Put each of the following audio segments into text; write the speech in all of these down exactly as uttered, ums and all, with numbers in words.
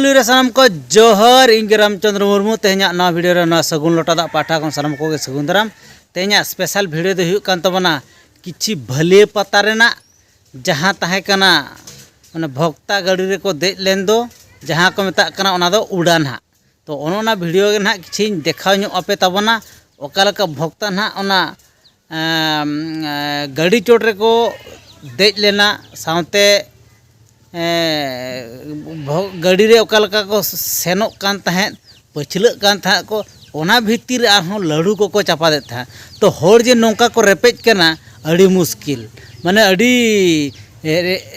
ᱯᱩᱭᱞᱩ ᱨᱮ ᱥᱟᱱᱟᱢ ᱠᱚ ᱡᱚᱦᱟᱨ, ᱤᱧ ᱜᱮ ᱨᱟᱢᱪᱚᱸᱫᱽᱨᱚ ᱢᱩᱨᱢᱩ᱾ ᱛᱮᱦᱮᱧᱟᱜ ᱱᱚᱣᱟ ᱵᱷᱤᱰᱤᱭᱳ ᱨᱮ ᱱᱚᱣᱟ ᱥᱟᱹᱜᱩᱱ ᱞᱚᱴᱟ ᱫᱟᱜ ᱯᱟᱦᱴᱟ ᱠᱷᱚᱱ ᱥᱟᱱᱟᱢ ᱠᱚᱜᱮ ᱥᱟᱹᱜᱩᱱ ᱫᱟᱨᱟᱢ᱾ ᱛᱮᱦᱮᱧᱟᱜ ᱥᱯᱮᱥᱟᱞ ᱵᱷᱤᱰᱤᱭᱳ ᱫᱚ ᱦᱩᱭᱩᱜ ᱠᱟᱱ ᱛᱟᱵᱚᱱᱟ ᱠᱤᱪᱷᱤ ᱵᱷᱟᱹᱞᱤᱭᱟᱹ ᱯᱟᱛᱟ ᱨᱮᱱᱟᱜ ᱡᱟᱦᱟᱸ ᱛᱟᱦᱮᱸ ᱠᱟᱱᱟ, ᱚᱱᱟ ᱵᱷᱚᱠᱛᱟ ᱜᱟᱹᱰᱤ ᱨᱮᱠᱚ ᱫᱮᱡ ᱞᱮᱱ ᱫᱚ, ᱡᱟᱦᱟᱸ ᱠᱚ ᱢᱮᱛᱟᱜ ᱠᱟᱱᱟ ᱚᱱᱟ ᱫᱚ ᱩᱰᱟᱱ ᱦᱟᱸᱜ᱾ ᱛᱚ ᱚᱱᱮ ᱚᱱᱟ ᱵᱷᱤᱰᱤᱭᱳ ᱜᱮ ᱱᱟᱦᱟᱜ ᱠᱤᱪᱷᱤᱧ ᱫᱮᱠᱷᱟᱣ ᱧᱚᱜ ᱟᱯᱮ ᱛᱟᱵᱚᱱᱟ, ᱚᱠᱟ ᱞᱮᱠᱟ ᱵᱷᱚᱠᱛᱟ ᱱᱟᱦᱟᱜ ᱚᱱᱟ ᱮᱸ, ᱮᱸ, ᱜᱟᱹᱰᱤ ᱪᱚᱴ ᱨᱮᱠᱚ ᱫᱮᱡ ᱞᱮᱱᱟ, ᱥᱟᱶᱛᱮ, ᱮᱸ, ᱵᱷᱚ-, ᱜᱟᱹᱰᱤ ᱨᱮ ᱚᱠᱟ ᱞᱮᱠᱟ ᱠᱚ ᱥᱮᱱᱚᱜ ᱠᱟᱱ ᱛᱟᱦᱮᱸᱫ, ᱯᱟᱹᱪᱷᱞᱟᱹᱜ ᱠᱟᱱ ᱛᱟᱦᱮᱸᱫ ᱠᱚ, ᱚᱱᱟ ᱵᱷᱤᱛᱤᱨ ᱨᱮ ᱟᱨᱦᱚᱸ ᱞᱟᱹᱰᱩ ᱠᱚᱠᱚ ᱪᱟᱯᱟᱫᱮᱫ ᱛᱟᱦᱮᱸᱫ᱾ ᱛᱚ ᱦᱚᱲ ᱡᱮ ᱱᱚᱝᱠᱟ ᱠᱚ ᱨᱮᱯᱮᱡ ᱠᱟᱱᱟ, ᱟᱹᱰᱤ ᱢᱩᱥᱠᱤᱞ, ᱢᱟᱱᱮ ᱟᱹᱰᱤ ᱮ,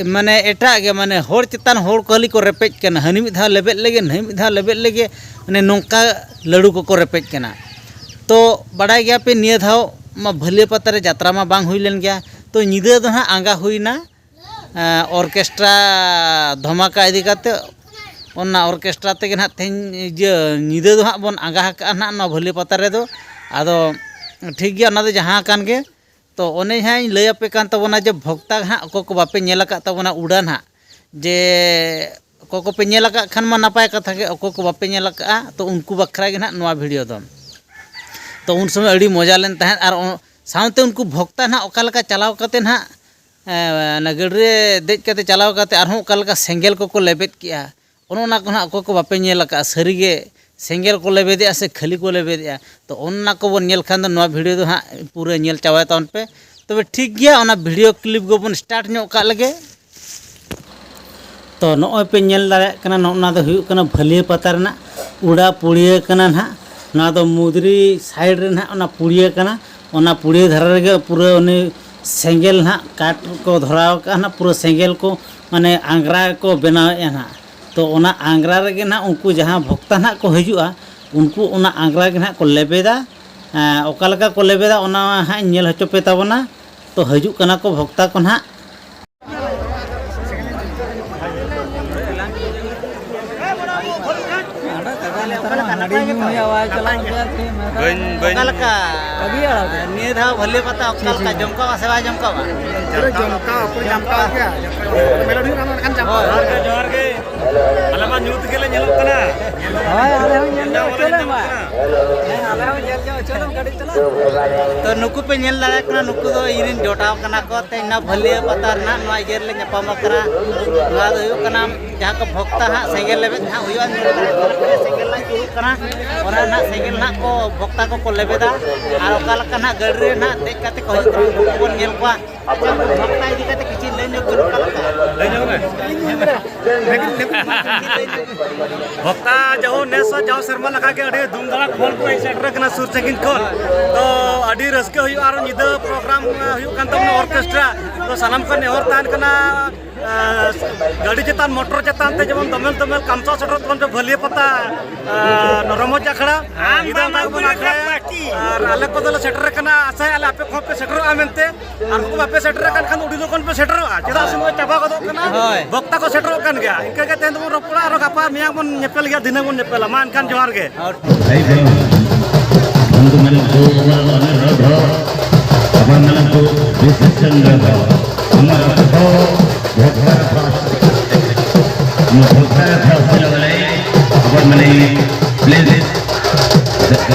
ᱮ, ᱢᱟᱱᱮ ᱮᱴᱟᱜ ᱜᱮ, ᱢᱟᱱᱮ ᱦᱚᱲ ᱪᱮᱛᱟᱱ ᱦᱚᱲ ᱠᱚ ᱠᱷᱟᱹᱞᱤ ᱠᱚ ᱨᱮᱯᱮᱡ ᱠᱟᱱᱟ, ᱦᱟᱹᱱᱤ ᱢᱤᱫ ᱫᱷᱟᱣ ᱞᱮᱵᱮᱫ ᱞᱮᱜᱮ, ᱱᱟᱹᱭ ᱢᱤᱫ ᱫᱷᱟᱣ ᱞᱮᱵᱮᱫ ᱞᱮᱜᱮ, ᱢᱟᱱᱮ ᱱᱚᱝᱠᱟ ᱞᱟᱹᱰᱩ ᱠᱚᱠᱚ ᱨᱮᱯᱮᱡ ᱠᱟᱱᱟ᱾ ᱛᱚ ᱵᱟᱲᱟᱭ ᱜᱮᱭᱟ ᱯᱮ, ᱱᱤᱭᱟᱹ ᱫᱷᱟᱣ ᱢᱟ ᱵᱷᱟᱹᱞᱤᱭᱟᱹ ᱯᱟᱛᱟ ᱨᱮ ᱡᱟᱛᱨᱟ ᱢᱟ ᱵᱟᱝ ᱦᱩᱭ ᱞᱮᱱ ᱜᱮᱭᱟ᱾ ᱛᱚ ᱧᱤᱫᱟᱹ ᱫᱚ ᱦᱟᱸᱜ ᱟᱸᱜᱟ ᱦᱩᱭᱱᱟ, ᱮᱸ, ᱚᱨᱠᱮᱥᱴᱨᱟ ᱫᱷᱚᱢᱟᱠᱟ ᱤᱫᱤ ᱠᱟᱛᱮ᱾ ᱚᱱᱟ ᱚᱨᱠᱮᱥᱴᱨᱟ ᱛᱮᱜᱮ ᱱᱟᱦᱟᱜ ᱛᱮᱦᱮᱧ ᱤᱭᱟᱹ ᱧᱤᱫᱟᱹ ᱫᱚ ᱦᱟᱸᱜ ᱵᱚᱱ ᱟᱸᱜᱟ ᱟᱠᱟᱜᱼᱟ ᱱᱟᱦᱟᱜ ᱱᱚᱣᱟ ᱵᱷᱟᱹᱞᱤᱭᱟᱹ ᱯᱟᱛᱟ ᱨᱮᱫᱚ᱾ ᱟᱫᱚ ᱴᱷᱤᱠ ᱜᱮᱭᱟ, ᱚᱱᱟ ᱫᱚ ᱡᱟᱦᱟᱸ ᱠᱟᱱ ᱜᱮ᱾ ᱛᱚ ᱚᱱᱮ ᱦᱟᱸᱜ ᱤᱧ ᱞᱟᱹᱭ ᱟᱯᱮ ᱠᱟᱱ ᱛᱟᱵᱚᱱᱟ ᱡᱮ ᱵᱷᱚᱠᱛᱟ ᱦᱟᱸᱜ ᱚᱠᱚᱭ ᱠᱚ ᱵᱟᱯᱮ ᱧᱮᱞ ᱟᱠᱟᱫ ᱛᱟᱵᱚᱱᱟ ᱩᱰᱟᱹᱱ ᱦᱟᱸᱜ, ᱡᱮ ᱚᱠᱚᱭ ᱠᱚᱯᱮ ᱧᱮᱞ ᱟᱠᱟᱫ ᱠᱷᱟᱱ ᱢᱟ ᱱᱟᱯᱟᱭ ᱠᱟᱛᱷᱟ ᱜᱮ, ᱚᱠᱚᱭ ᱠᱚ ᱵᱟᱯᱮ ᱧᱮᱞ ᱟᱠᱟᱫᱼᱟ ᱛᱚ ᱩᱱᱠᱩ ᱵᱟᱠᱷᱨᱟ ᱜᱮ ᱱᱟᱦᱟᱜ ᱱᱚᱣᱟ ᱵᱷᱤᱰᱤᱭᱳ ᱫᱚ᱾ ᱛᱚ ᱩᱱ ᱥᱚᱢᱚᱭ ᱟᱹᱰᱤ ᱢᱚᱡᱟ ᱞᱮᱱ ᱛᱟᱦᱮᱸᱫ, ᱟᱨ ᱚ-, ᱥᱟᱶᱛᱮ ᱩᱱᱠᱩ ᱵᱷᱚᱠᱛᱟ ᱱᱟᱦᱟᱜ ᱚᱠᱟ ᱞᱮᱠᱟ ᱪᱟᱞᱟᱣ ᱠᱟᱛᱮ ᱱᱟᱦᱟᱜ, ᱮ, ᱚᱱᱟ ᱜᱟᱹᱰᱤ ᱨᱮ ᱫᱮᱡ ᱠᱟᱛᱮ ᱪᱟᱞᱟᱣ ᱠᱟᱛᱮ ᱟᱨᱦᱚᱸ ᱚᱠᱟ ᱞᱮᱠᱟ ᱥᱮᱸᱜᱮᱞ ᱠᱚᱠᱚ ᱞᱮᱵᱮᱫ ᱠᱮᱜᱼᱟ, ᱚᱱᱮ ᱚᱱᱟ ᱠᱚ ᱱᱟᱦᱟᱜ ᱚᱠᱚᱭ ᱠᱚ ᱵᱟᱯᱮ ᱧᱮᱞ ᱟᱠᱟᱫᱼᱟ, ᱥᱟᱹᱨᱤᱜᱮ ᱥᱮᱸᱜᱮᱞ ᱠᱚ ᱞᱮᱵᱮᱫᱮᱜᱼᱟ ᱥᱮ ᱠᱷᱟᱹᱞᱤ ᱠᱚ ᱞᱮᱵᱮᱫᱮᱜᱼᱟ᱾ ᱛᱚ ᱚᱱᱟ ᱠᱚᱵᱚᱱ ᱧᱮᱞ ᱠᱷᱟᱱ ᱫᱚ ᱱᱚᱣᱟ ᱵᱷᱤᱰᱤᱭᱳ ᱫᱚ ᱦᱟᱸᱜ ᱯᱩᱨᱟᱹ ᱧᱮᱞ ᱪᱟᱵᱟᱭ ᱛᱟᱵᱚᱱ ᱯᱮ᱾ ᱛᱚᱵᱮ ᱴᱷᱤᱠ ᱜᱮᱭᱟ, ᱚᱱᱟ ᱵᱷᱤᱰᱤᱭᱳ ᱠᱞᱤᱯ ᱜᱮᱵᱚᱱ ᱥᱴᱟᱨᱴ ᱧᱚᱜ ᱠᱟᱜ ᱞᱮᱜᱮ᱾ ᱛᱚ ᱱᱚᱜᱼᱚᱭ ᱯᱮ ᱧᱮᱞ ᱫᱟᱲᱮᱭᱟᱜ ᱠᱟᱱᱟ, ᱱᱚᱜᱼᱚ ᱱᱚᱣᱟ ᱫᱚ ᱦᱩᱭᱩᱜ ᱠᱟᱱᱟ ᱵᱷᱟᱹᱞᱤᱭᱟᱹ ᱯᱟᱛᱟ ᱨᱮᱱᱟᱜ ᱩᱰᱟ ᱯᱩᱲᱤᱭᱟᱹ ᱠᱟᱱᱟ ᱱᱟᱦᱟᱜ᱾ ᱱᱚᱣᱟ ᱫᱚ ᱢᱩᱫᱽᱨᱤ ᱥᱟᱭᱤᱰ ᱨᱮ ᱱᱟᱦᱟᱜ ᱚᱱᱟ ᱯᱩᱲᱤᱭᱟᱹ ᱠᱟᱱᱟ᱾ ᱚᱱᱟ ᱯᱩᱲᱤᱭᱟᱹ ᱫᱷᱟᱨᱮ ᱨᱮᱜᱮ ᱯᱩᱨᱟᱹ ᱩᱱᱤ ᱥᱮᱸᱜᱮᱞ ᱱᱟᱦᱟᱜ ᱠᱟᱴ ᱠᱚ ᱫᱷᱚᱨᱟᱣ ᱠᱟᱜᱼᱟ ᱱᱟᱦᱟᱜ, ᱯᱩᱨᱟᱹ ᱥᱮᱸᱜᱮᱞ ᱠᱚ ᱢᱟᱱᱮ ᱟᱝᱜᱽᱨᱟ ᱠᱚ ᱵᱮᱱᱟᱣᱮᱫᱼᱟ ᱱᱟᱦᱟᱜ᱾ ᱛᱚ ᱚᱱᱟ ᱟᱝᱜᱽᱨᱟ ᱨᱮᱜᱮ ᱱᱟᱦᱟᱜ ᱩᱱᱠᱩ ᱡᱟᱦᱟᱸ ᱵᱷᱚᱠᱛᱟ ᱱᱟᱦᱟᱜ ᱠᱚ ᱦᱤᱡᱩᱜᱼᱟ, ᱩᱱᱠᱩ ᱚᱱᱟ ᱟᱝᱜᱽᱨᱟ ᱜᱮ ᱱᱟᱦᱟᱜ ᱠᱚ ᱞᱮᱵᱮᱫᱟ᱾ ᱮᱸ, ᱚᱠᱟ ᱞᱮᱠᱟ ᱠᱚ ᱞᱮᱵᱮᱫᱟ ᱚᱱᱟ ᱦᱟᱸᱜ ᱤᱧ ᱧᱮᱞ ᱦᱚᱪᱚ ᱯᱮ ᱛᱟᱵᱚᱱᱟ᱾ ᱛᱚ ᱦᱤᱡᱩᱜ ᱠᱟᱱᱟ ᱠᱚ ᱵᱷᱚᱠᱛᱟ ᱠᱚ ᱱᱟᱦᱟᱜ᱾ ᱵᱟᱹᱧ, ᱵᱟᱹᱧ᱾ ᱚᱠᱟ ᱞᱮᱠᱟ? ᱵᱷᱟᱹᱜᱤ ᱟᱲᱟᱜ ᱜᱮ᱾ ᱱᱤᱭᱟᱹ ᱫᱷᱟᱣ ᱵᱷᱟᱹᱞᱤ ᱯᱟᱛᱟ ᱚᱠᱟ ᱞᱮᱠᱟ? ᱡᱚᱢᱠᱟᱣᱟ ᱥᱮ ᱵᱟᱭ ᱡᱚᱢᱠᱟᱣᱟ? ᱯᱩᱨᱟᱹ ᱡᱚᱢᱠᱟᱣ, ᱯᱩᱨᱟᱹ ᱡᱚᱢᱠᱟᱣ ᱜᱮᱭᱟ᱾ ᱡᱚᱢᱠᱟᱣ᱾ ᱢᱮᱞᱟ ᱦᱩᱭᱩᱜ ᱠᱟᱱᱟ, ᱢᱮᱱᱠᱷᱟᱱ ᱡᱚᱢᱠᱟᱣ᱾ ᱦᱳᱭ, ᱦᱳᱭ, ᱡᱚᱦᱟᱨ ᱜᱮ᱾ ᱟᱞᱮ ᱢᱟ ᱧᱩᱛ ᱜᱮᱞᱮ ᱧᱮᱞᱚᱜ ᱠᱟᱱᱟ᱾ ᱦᱳᱭ, ᱟᱞᱮ ᱦᱚᱸ ᱧᱮᱞ ᱧᱚᱜ ᱦᱚᱪᱚ ᱞᱮᱢ ᱢᱟ᱾ ᱦᱮᱸ, ᱟᱞᱮ ᱦᱚᱸ ᱧᱮᱞ ᱧᱚᱜ ᱦᱚᱪᱚ ᱞᱮᱢ ᱠᱟᱹᱴᱤᱡ ᱛᱟᱞᱟᱝ᱾ ᱛᱚ, ᱱᱩᱠᱩ ᱯᱮ ᱧᱮᱞ ᱫᱟᱲᱮᱭᱟᱜ ᱠᱟᱱᱟ, ᱱᱩᱠᱩ ᱫᱚ ᱤᱧ ᱨᱮᱱ ᱡᱚᱴᱟᱣ ᱠᱟᱱᱟ ᱠᱚ᱾ ᱛᱮᱦᱮᱧ ᱱᱚᱣᱟ ᱵᱷᱟᱹᱞᱤᱭᱟᱹ ᱯᱟᱛᱟ ᱨᱮᱱᱟᱜ ᱱᱚᱣᱟ ᱤᱭᱟᱹ ᱨᱮᱞᱮ ᱧᱟᱯᱟᱢ ᱟᱠᱟᱱᱟ᱾ ᱱᱚᱣᱟ ᱫᱚ ᱦᱩᱭᱩᱜ ᱠᱟᱱᱟ, ᱡᱟᱦᱟᱸ ᱠᱚ ᱵᱷᱚᱠᱛᱟ ᱦᱟᱸᱜ ᱥᱮᱸᱜᱮᱞ ᱞᱮᱵᱮᱫ ᱦᱟᱸᱜ ᱦᱩᱭᱩᱜᱼᱟ, ᱧᱮᱞ ᱫᱟᱲᱮᱭᱟᱜ ᱠᱟᱱᱟ ᱯᱮ, ᱥᱮᱸᱜᱮᱞ ᱞᱟᱝ ᱡᱩᱞᱩᱜ ᱠᱟᱱᱟ᱾ ᱚᱱᱟ ᱨᱮᱱᱟᱜ ᱥᱮᱸᱜᱮᱞ ᱦᱟᱸᱜ ᱠᱚ ᱵᱷᱚᱠᱛᱟ ᱠᱚᱠᱚ ᱞᱮᱵᱮᱫᱟ᱾ ᱟᱨ ᱚᱠᱟ ᱞᱮᱠᱟ ᱦᱟᱸᱜ ᱜᱟᱹᱰᱤ ᱨᱮ ᱦᱟᱸᱜ ᱫᱮᱡ ᱠᱟᱛᱮ ᱠᱚ ᱦᱤᱡᱩᱜ ᱠᱟᱱᱟ, ᱩᱱᱠᱩ ᱵᱚᱱ ᱧᱮᱞ ᱠᱚᱣᱟ᱾ ᱟᱪᱪᱷᱟ, ᱵᱷᱚᱠᱛᱟ ᱤᱫᱤ ᱠᱟᱛᱮ ᱠᱤᱪᱷᱩ ᱞᱟᱹᱭ ᱧᱚᱜ ᱵᱤᱱ, ᱚᱠᱟ ᱞᱮᱠᱟ? ᱞᱟᱹᱭ ᱧᱚᱜ ᱢᱮ᱾ ᱵᱷᱚᱠᱛᱟ ᱡᱟᱦᱳ ᱱᱮᱥ ᱦᱚᱸ ᱡᱟᱣ ᱥᱮᱨᱢᱟ ᱞᱮᱠᱟ ᱜᱮ ᱟᱹᱰᱤ ᱫᱷᱩᱢᱫᱷᱟᱲᱟᱠ ᱦᱚᱲ ᱠᱚ ᱦᱮᱡ ᱥᱮᱴᱮᱨ ᱟᱠᱟᱱᱟ ᱥᱩᱨ ᱥᱟᱺᱜᱤᱧ ᱠᱷᱚᱱ᱾ ᱛᱚ, ᱟᱹᱰᱤ ᱨᱟᱹᱥᱠᱟᱹ ᱦᱩᱭᱩᱜᱼᱟ᱾ ᱟᱨ ᱧᱤᱫᱟᱹ ᱯᱨᱳᱜᱨᱟᱢ ᱦᱩᱭᱩᱜ ᱠᱟᱱ ᱛᱟᱵᱚᱱᱟ, ᱚᱨᱠᱮᱥᱴᱨᱟ᱾ ᱛᱚ, ᱥᱟᱱᱟᱢ ᱠᱚ ᱱᱮᱦᱚᱨ ᱛᱟᱦᱮᱱ ᱠᱟᱱᱟ, ᱟᱸ, ᱜᱟᱹᱰᱤ ᱪᱮᱛᱟᱱ, ᱢᱚᱴᱚᱨ ᱪᱮᱛᱟᱱ ᱛᱮ ᱡᱮᱢᱚᱱ ᱫᱚᱢᱮᱞ ᱫᱚᱢᱮᱞ ᱠᱟᱢᱪᱟᱣ ᱥᱮᱴᱮᱨᱚᱜ ᱛᱟᱵᱚᱱ ᱯᱮ ᱵᱷᱟᱹᱞᱤᱭᱟᱹ ᱯᱟᱛᱟ, ᱟᱸ, ᱨᱚᱢᱚᱡᱽ ᱟᱠᱷᱲᱟ᱾ ᱧᱤᱫᱟᱹ ᱚᱱᱟ ᱜᱮᱵᱚᱱ ᱟᱠᱷᱲᱟᱭᱟ᱾ ᱟᱨ ᱟᱞᱮ ᱠᱚᱫᱚᱞᱮ ᱥᱮᱴᱮᱨ ᱟᱠᱟᱱᱟ, ᱟᱥᱟᱭᱟᱞᱮ ᱟᱯᱮ ᱠᱚᱦᱚᱸ ᱯᱮ ᱥᱮᱴᱮᱨᱚᱜᱼᱟ ᱢᱮᱱᱛᱮ᱾ ᱟᱨ ᱩᱱᱠᱩ ᱵᱟᱯᱮ ᱥᱮᱴᱮᱨ ᱟᱠᱟᱱ ᱠᱷᱟᱱ ᱫᱚ ᱟᱹᱰᱤ ᱞᱚᱜᱚᱱ ᱯᱮ ᱥᱮᱴᱮᱨᱚᱜᱼᱟ, ᱪᱮᱫᱟᱜ ᱥᱮ ᱱᱚᱜᱼᱚᱭ ᱪᱟᱵᱟ ᱜᱚᱫᱚᱜ ᱠᱟᱱᱟ᱾ ᱦᱳᱭ᱾ ᱵᱚᱠᱛᱟ ᱠᱚ ᱥᱮᱴᱮᱨᱚᱜ ᱠᱟᱱ ᱜᱮᱭᱟ᱾ ᱤᱱᱠᱟᱹ ᱜᱮ ᱛᱮᱦᱮᱧ ᱫᱚᱵᱚᱱ ᱨᱚᱯᱚᱲᱟ, ᱟᱨᱚ ᱜᱟᱯᱟ ᱢᱮᱭᱟᱝ ᱵᱚᱱ ᱧᱮᱯᱮᱞ ᱜᱮᱭᱟ, ᱫᱷᱤᱱᱟᱹᱝ ᱵᱚᱱ ᱧᱮᱯᱮᱞᱟ᱾ ᱢᱟ ᱮᱱᱠᱷᱟᱱ ᱡᱚᱦᱟᱨ ᱜᱮ᱾ ᱦᱳᱭ᱾ ᱵᱚᱱᱫᱷᱩ ᱢᱮᱱᱟᱜ ᱠᱚ, ᱟᱵᱟᱨ ᱢᱮᱱᱟᱜ ᱠᱚ, ᱵᱤᱥᱮᱥ ᱪᱚᱱᱫᱨᱚ ᱫᱷᱚᱨ, ᱟᱢᱟᱜ ᱠᱚ ᱵᱷᱚᱠᱛᱟ ᱯᱟᱥ, ᱱᱚᱣᱟ ᱵᱷᱚᱠᱛᱟ ᱯᱟᱥ ᱞᱟᱹᱜᱤᱫ ᱟᱵᱟᱨ ᱢᱟᱱᱮ, please,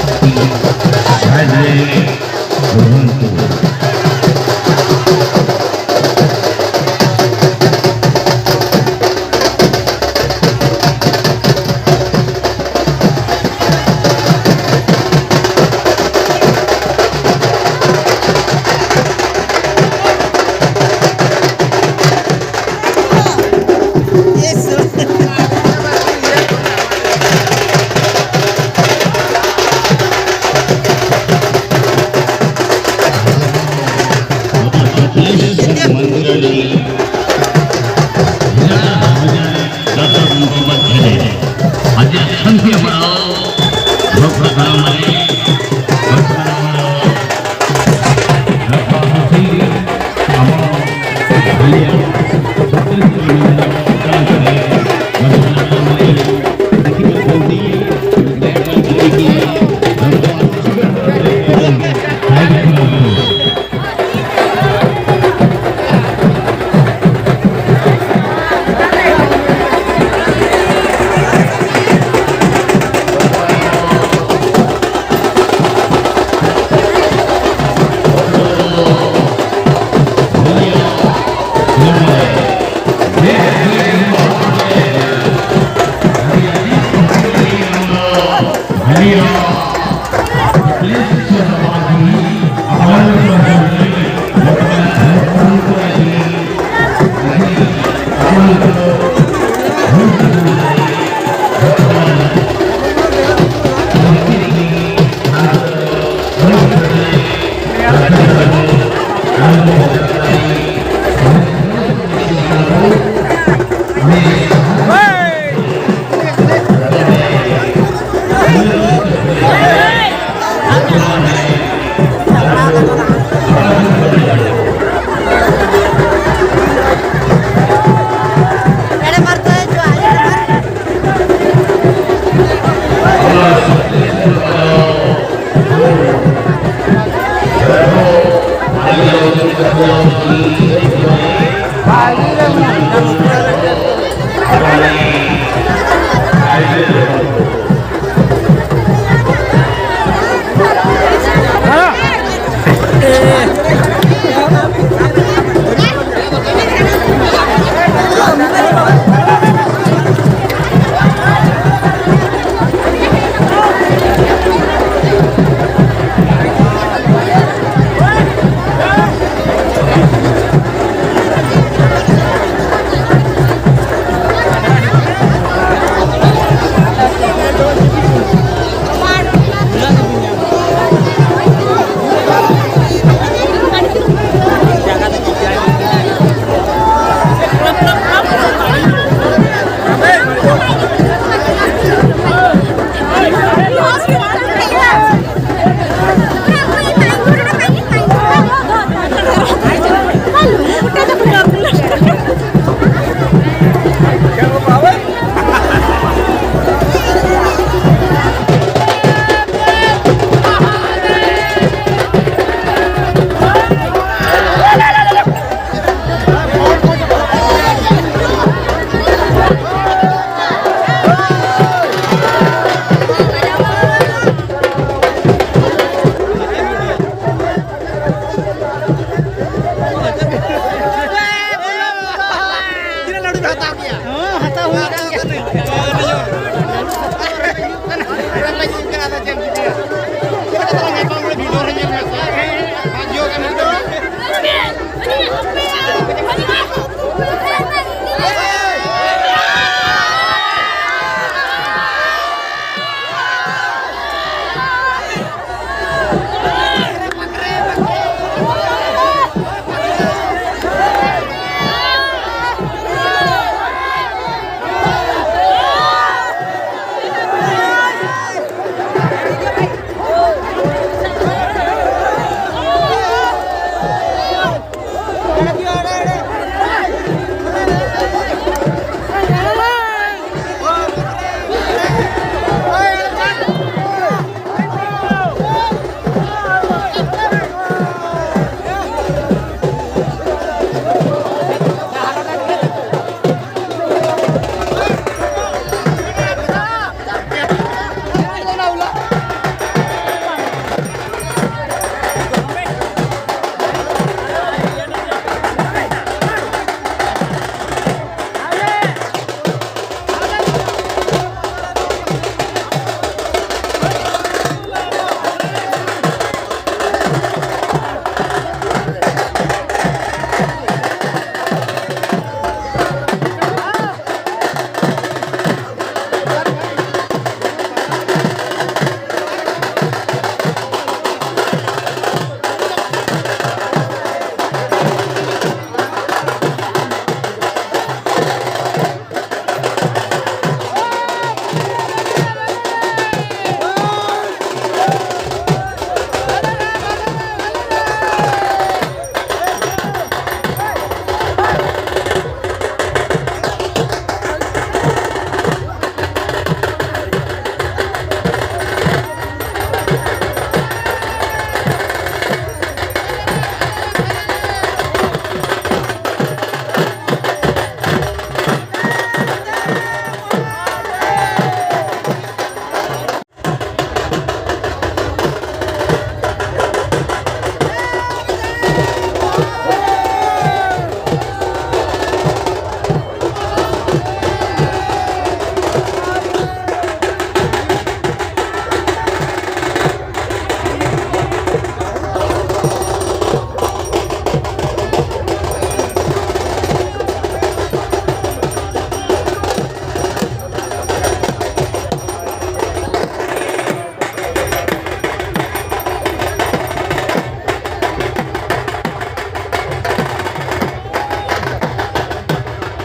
ᱵᱷᱟᱭ ᱵᱷᱟᱭ,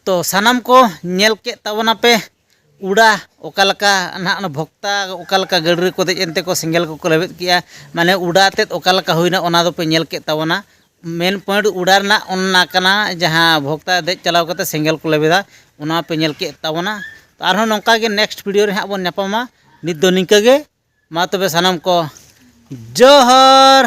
ᱛᱚ ᱥᱟᱱᱟᱢ ᱠᱚ ᱧᱮᱞ ᱠᱮᱫ ᱛᱟᱵᱚᱱᱟᱯᱮ ᱩᱰᱟ ᱚᱠᱟ ᱞᱮᱠᱟ ᱱᱟᱦᱟᱜ ᱚᱱᱟ ᱵᱷᱚᱠᱛᱟ ᱚᱠᱟ ᱞᱮᱠᱟ ᱜᱟᱹᱰᱤ ᱨᱮᱠᱚ ᱫᱮᱡ ᱮᱱᱛᱮ ᱠᱚ ᱥᱮᱸᱜᱮᱞ ᱠᱚᱠᱚ ᱞᱮᱵᱮᱫ ᱠᱮᱜᱼᱟ, ᱢᱟᱱᱮ ᱩᱰᱟ ᱛᱮᱫ ᱚᱠᱟ ᱞᱮᱠᱟ ᱦᱩᱭᱱᱟ ᱚᱱᱟ ᱫᱚᱯᱮ ᱧᱮᱞ ᱠᱮᱫ ᱛᱟᱵᱚᱱᱟ᱾ ᱢᱮᱱ ᱯᱚᱭᱮᱱᱴ ᱩᱰᱟ ᱨᱮᱱᱟᱜ ᱚᱱᱟ ᱠᱟᱱᱟ ᱡᱟᱦᱟᱸ ᱵᱷᱚᱠᱛᱟ ᱫᱮᱡ ᱪᱟᱞᱟᱣ ᱠᱟᱛᱮ ᱥᱮᱸᱜᱮᱞ ᱠᱚ ᱞᱮᱵᱮᱫᱟ, ᱚᱱᱟ ᱯᱮ ᱧᱮᱞ ᱠᱮᱫ ᱛᱟᱵᱚᱱᱟ᱾ ᱛᱚ ᱟᱨᱦᱚᱸ ᱱᱚᱝᱠᱟ ᱜᱮ ᱱᱮᱠᱥᱴ ᱵᱷᱤᱰᱤᱭᱳ ᱨᱮ ᱦᱟᱸᱜ ᱵᱚᱱ ᱧᱟᱯᱟᱢᱟ᱾ ᱱᱤᱛ ᱫᱚ ᱱᱤᱝᱠᱟᱹ ᱜᱮ, ᱢᱟ ᱛᱚᱵᱮ ᱥᱟᱱᱟᱢ ᱠᱚ ᱡᱚᱦᱟᱨ᱾